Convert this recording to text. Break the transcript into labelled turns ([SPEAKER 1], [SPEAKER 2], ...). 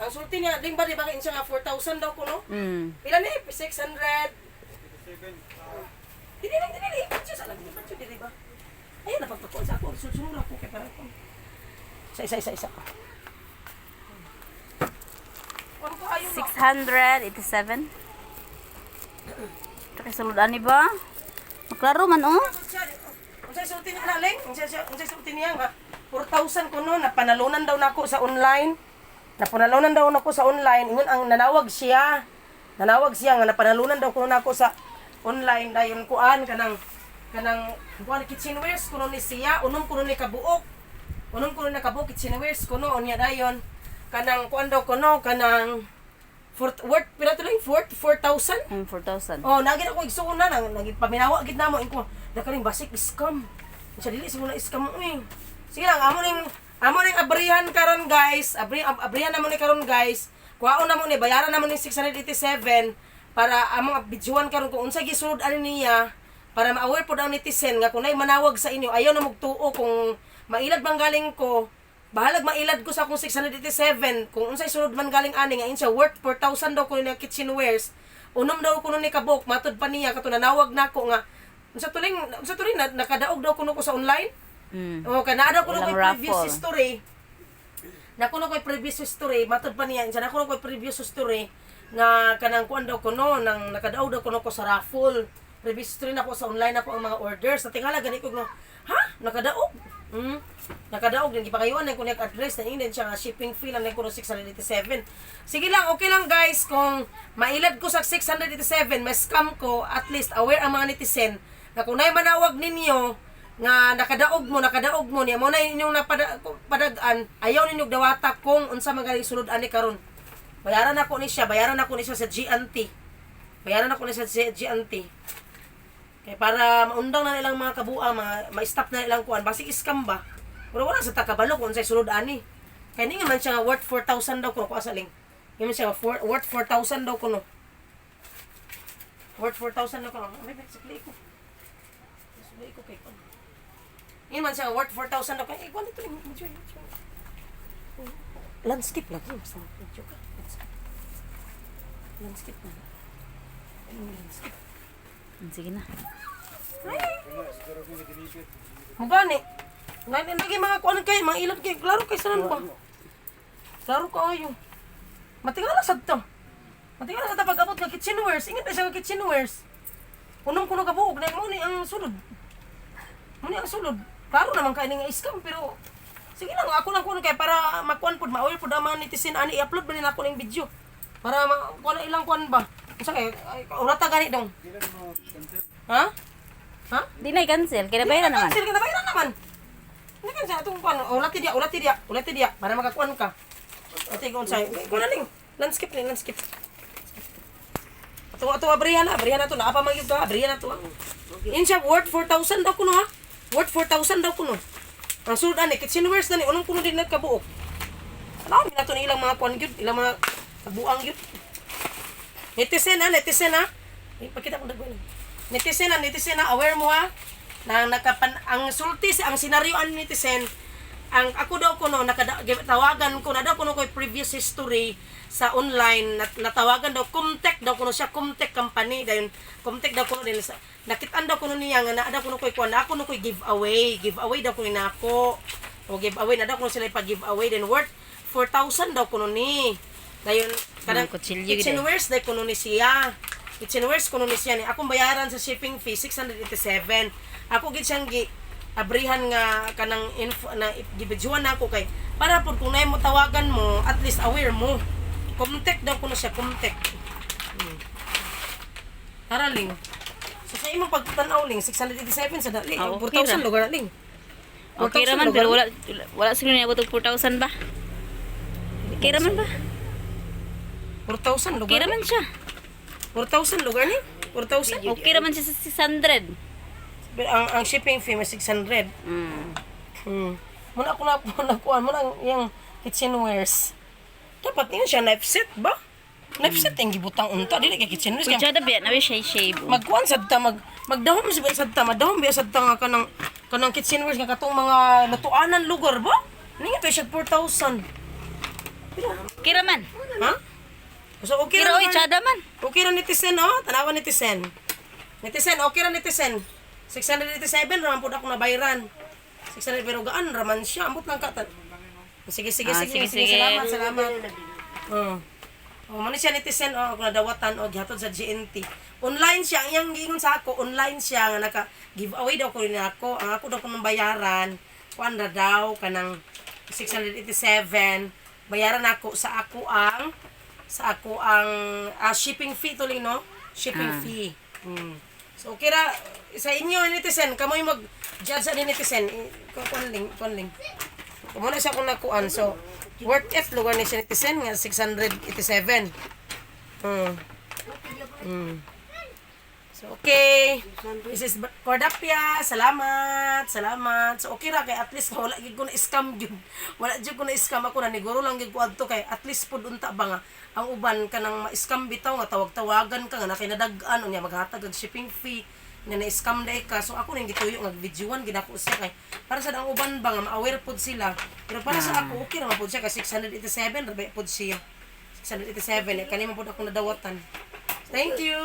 [SPEAKER 1] Ang sulti niya, ling ba di ba siya nga 4,000 daw kuno? Pila ni? 600. Dili lang, dili lang. Ipatyo sa lang. Ipatyo, dili ba? Ayun, napagpakuan sa ako. Sulsunod ako kay para ko. Isa, isa, isa, isa. Kuan ko ayo no.
[SPEAKER 2] 687. Ito kay sulod ani ba? Maklaro man oh.
[SPEAKER 1] Unsay sulti niya na, Ling? Unsay sulti niya nga 4,000 kuno napanalunan daw nako sa online. Napanalunan daw nako sa online. Ingon ang nanawag siya. Nanawag siya nga napanalunan daw kuno nako sa online dayon kuan kanang kuan kitchenwares kuno ni siya, unom kuno ni kabuok. Unom kuno na kabuok kitchenwares kuno unya dayon kanang kuan daw kuno kanang fourth, worth pila to lang fourth 4,000.
[SPEAKER 2] 4,000.
[SPEAKER 1] Oh, nagi na ko igsuon na nang paminawa gid namo inko. Nakaling basik scam. Siya dili siguro na scam uy. Sige lang, amo ning abrihan karon, guys. Abrihan namo ni karon, guys. Kuhaon namo ni, bayaran namo ni 687 para among bidyuhan karon kung unsa gisulod ani niya para ma-aware pod ang netizen nga kung nay manawag sa inyo, ayaw na mugtuo kung mailad bang galing ko. Bahalag mailad ko sa akong 687 kung unsay sulod man galing ani nga insa worth 4,000 daw kuno niya kitchenwares. Unom daw kuno ni kabuk matod pa niya kato nanawag nako nga unsa tuling na, nakadaog daw kuno ko sa online. O kay naa daw kuno
[SPEAKER 2] Ilang
[SPEAKER 1] koy previous
[SPEAKER 2] raffle.
[SPEAKER 1] history. Na kuno koy previous history matod pa niya unsa na kuno koy previous history nga kanang kuan daw kuno nang nakadaog daw kuno ko sa raffle. Previous history na ko sa online ako ang mga orders. Sa tingala gani ko nga ha nakadaog. Nakadaog din gipakayuan na ko niya address na ingden siya nga shipping fee lang kuno 687. Sige lang, okay lang, guys, kung mailad ko sa 687, may scam ko, at least aware ang mga netizen na kung nay manawag ninyo nga nakadaog mo niya mo na inyong napadag-an, ayaw ninyo dawata kung unsa man galing sulod ani karon. Bayaran ako ni siya, bayaran ako ni siya sa GNT. Bayaran ako ni siya sa GNT. Kay para maundang na nilang mga kabuang, mga ma-stop na nilang kuan, basig scam ba? Pero wala sa takabalo kung unsay sulod ani. Kay ni man siya nga worth 4,000 daw kuno ko asaling. Nga man siya nga worth 4,000 daw kuno. Worth 4,000 daw kuno. May sukli ko. Sukli ko kay kuno. Nga man siya nga worth 4,000 daw kay kuan dito ning medyo. Landscape lagi basta medyo ka. Landscape. Landscape na. Ano landscape?
[SPEAKER 2] Sige na.
[SPEAKER 1] Mugani. Ngani lagi mga kuan kay mga ilad kay klaro kay sanan pa. Klaro kaayo. Matingala sad to. Matingala sad ta pag-abot nga kitchenwares. Ingat na siya nga kitchenwares. Unong kuno kabuok na mo ni ang sulod. Mo ni ang sulod. Klaro naman kay ni nga scam pero sige lang, ako lang kuno kay para makuan pud, ma-aware pud ang mga netizen ani, i-upload ba nila ako ning video para ma kuan ilang kuan ba. Unsa kay ay, urata gani dong. Ha? Ha?
[SPEAKER 2] Di na i-cancel. Kaya bayaran naman.
[SPEAKER 1] Cancel ka na, bayaran naman. Hindi ka sa atong kuan, ulati diya, ulati diya, ulati diya para makakuan ka. Ate ko unsay, kuan na ning landscape ni landscape. Ato ato abrihan na to, naa pa man gyud ka, abrihan na to. In siya worth 4,000 daw kuno ha. Worth 4,000 daw kuno. Ang sulod ani kitchenwares na ni unong kuno din nagkabuok. Alam na to ni ilang mga kuan gyud, ilang mga kabuang gyud. Netizen ha, netizen ha. Eh, pakita ko dagwan. Netizen ha, aware mo ha. Na nakapan ang sulti ang senaryo ang netizen ang ako daw kuno nakatawagan ko na daw kuno koy previous history sa online natawagan daw Comtech daw kuno siya, Comtech company dayon, Comtech daw kuno din sa nakitaan daw kuno niya nga naa daw kuno koy kuan ako kuno koy giveaway daw kuno nako o giveaway na daw kuno sila pa giveaway, then worth 4,000 daw kuno ni dayon kanang
[SPEAKER 2] Mga kutsilyo gid eh.
[SPEAKER 1] kitchenwares day kuno ni siya, kitchenwares kuno ni siya ni akong bayaran sa shipping fee 687. Ako gid siyang gi abrihan nga kanang info na gibidyuhan na ako kay para pud kung nay mo tawagan mo, at least aware mo. Comtech daw kuno siya, Comtech. Tara, Ling. So sa imong pagtan-aw, Ling, 687 sa dali.
[SPEAKER 2] Ah, okay
[SPEAKER 1] 4,000
[SPEAKER 2] ra.
[SPEAKER 1] lugar na, Ling.
[SPEAKER 2] Okay
[SPEAKER 1] 4,000
[SPEAKER 2] raman
[SPEAKER 1] lugar
[SPEAKER 2] pero
[SPEAKER 1] na.
[SPEAKER 2] wala wala siguro niya abot og 4,000 ba? Okay raman ba?
[SPEAKER 1] 4,000
[SPEAKER 2] Okay
[SPEAKER 1] lugar.
[SPEAKER 2] raman siya.
[SPEAKER 1] 4,000 lugar ni. 4,000.
[SPEAKER 2] Okay raman siya sa 600.
[SPEAKER 1] Pero ang shipping fee may 600. Muna ako na nakuha mo lang yung kitchenwares. Dapat niyo siya knife set ba? Knife set ang gibutang unta dili kay kitchenwares kay
[SPEAKER 2] Kutsada biya na siya shave.
[SPEAKER 1] Magkuan sad ta magdahom sa sad ta, madahom biya sad ta nga kanang kitchenwares nga katong mga lutuanan lugar ba? Ninga to siya 4,000.
[SPEAKER 2] Kira man.
[SPEAKER 1] Ha? So okay
[SPEAKER 2] Kira
[SPEAKER 1] ra
[SPEAKER 2] oy,
[SPEAKER 1] naman.
[SPEAKER 2] tsada man.
[SPEAKER 1] Okay ra netizen oh, tanawa netizen. Netizen, okay ra netizen. 687 raman pud ako nabayran. 600 pero gaan raman siya, ambot lang ka. Sige, sige,
[SPEAKER 2] Ah,
[SPEAKER 1] sige,
[SPEAKER 2] sige,
[SPEAKER 1] sige,
[SPEAKER 2] sige.
[SPEAKER 1] salamat, salamat. Oh. Oh, man siya netizen oh, ako nadawatan og gihatod sa GNT. Online siya, ang iyang giingon sa ako, online siya nga naka giveaway daw ko rin ako. Ang ako daw ko nang bayaran, kuan ra daw kanang 687. Bayaran ako sa ako ang shipping fee tuloy, no? Shipping fee. So okay ra sa inyo netizen, kamoy mag judge ani netizen. Kuan ling, kuan ling. Muna siya kung nakuan. So, worth it lugar ni siya netizen nga 687. So, okay. This is Cordapia. Salamat. Salamat. So, okay ra kay at least wala gid ko na scam gyud. Wala jud ko na scam ako, na niguro lang gid ko adto kay at least pud unta ba nga ang uban kanang ma-scam bitaw nga tawag-tawagan ka nga nakinadagan unya maghatag og shipping fee nga na-scam dai ka. So ako ning gituyo nga videoan gid ako siya kay para sa ang uban ba nga ma-aware pud sila. Pero para sa ako okay ra man pud siya kay 687 ra ba pud siya. 687 eh kani man pud ako nadawatan. Thank you.